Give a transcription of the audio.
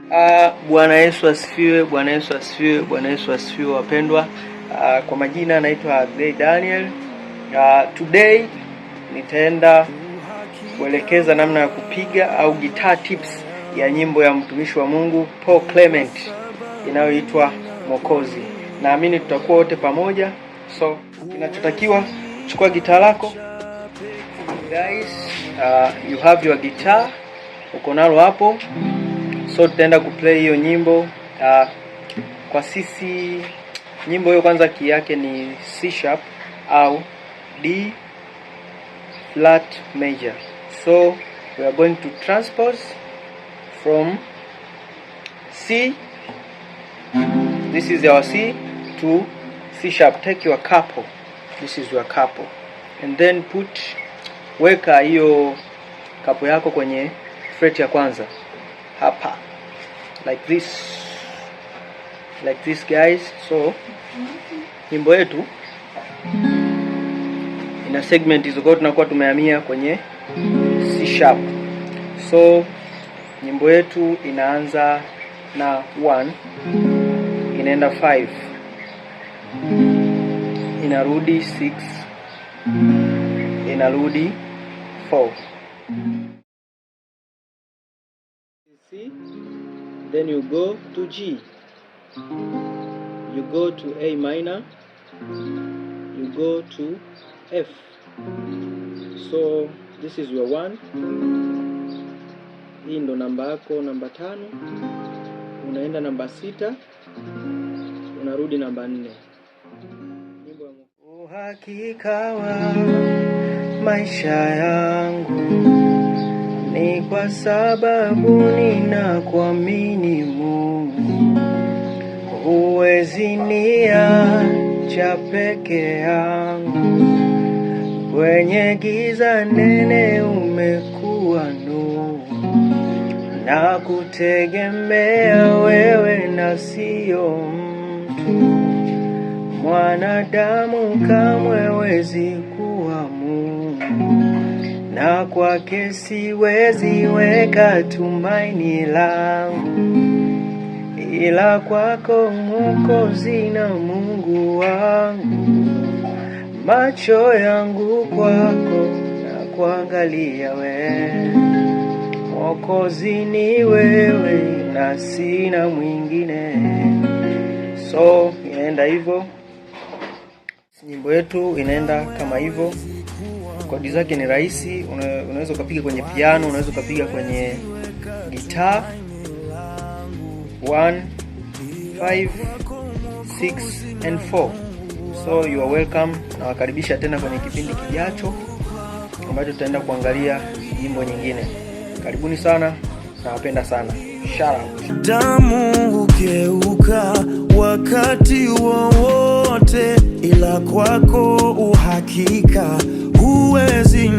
Bwana Yesu asifiwe, Bwana Yesu asifiwe, Bwana Yesu asifiwe wapendwa. Kwa majina naitwa Gray Daniel. Today nitaenda kuelekeza namna ya kupiga au guitar tips ya nyimbo ya mtumishi wa Mungu Paul Clement inayoitwa Mwokozi. Naamini tutakuwa wote pamoja. So kinachotakiwa, chukua gitaa lako guys, you have your guitar, uko nalo hapo. So tutaenda kuplay hiyo nyimbo. Kwa sisi nyimbo hiyo kwanza key yake ni C sharp au D flat major. So we are going to transpose from C, this is our C, to C sharp. Take your capo, this is your capo, and then put, weka hiyo capo yako kwenye fret ya kwanza hapa, like this, like this, guys. So nyimbo yetu ina segment hizo, kwa tunakuwa tumehamia kwenye C sharp. So nyimbo yetu inaanza na 1, inaenda 5, inarudi 6, inarudi 4. C, then you go to G, you go to A minor, you go to F. So this is your one. Hii ndo namba yako namba 5, unaenda namba 6, unarudi namba 4. Uhakika wa maisha yangu ni kwa sababu ninakuamini Mungu, huwezi niacha peke yangu, kwenye giza nene umekuwa nuru, na kutegemea wewe na sio mtu. Mwanadamu kamwe hawezi kuwa Mungu, na kwake siwezi weka tumaini langu, ila kwako Mwokozi na Mungu wangu. Macho yangu kwako na kuangalia wewe, Mwokozi ni wewe na sina mwingine. So inaenda hivyo, nyimbo yetu inaenda kama hivyo. Kodi zake ni rahisi, unaweza ukapiga kwenye piano, unaweza ukapiga kwenye gitaa. 1 5 6 and 4. So you are welcome, nawakaribisha tena kwenye kipindi kijacho ambacho tutaenda kuangalia nyimbo nyingine. Karibuni sana, nawapenda sana. Shout out. Damu hugeuka wakati wowote, ila kwako uhakika huwezi.